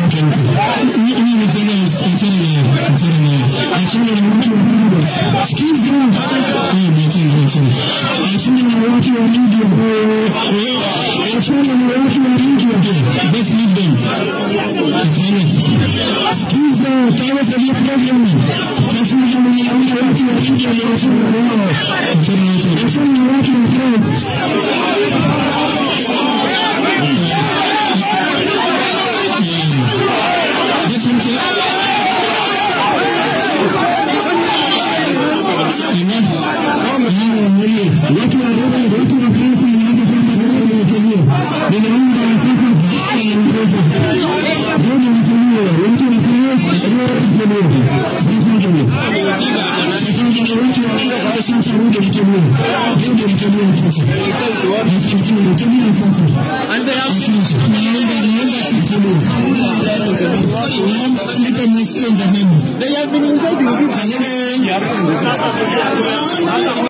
Okay, okay. Huyu ni tena achana naye, achana naye. Achana na watu wa media. Sikiza. Eh, mwachane, mwachane. Achana na watu wa media. Eh, achana na watu wa media. Okay, let's leave them. Hapana. Sikiza, kama sasa program. Tafadhali naomba watu wa media waachane na wao. Achana, achana. Achana na watu wa press. This one, sir. Watu wa watu wa press wanaanza kwamba roho imetulia. Ninaomba sasa roho imetulia. Watu wa press roho imetulia. Tafadhali. Tafadhali watu wa sasa roho imetulia. Roho imetulia sasa. Tulia, tulia sasa. Naomba naomba tutulie. Naomba nipe nisikie jamani. They have been inside the Kalele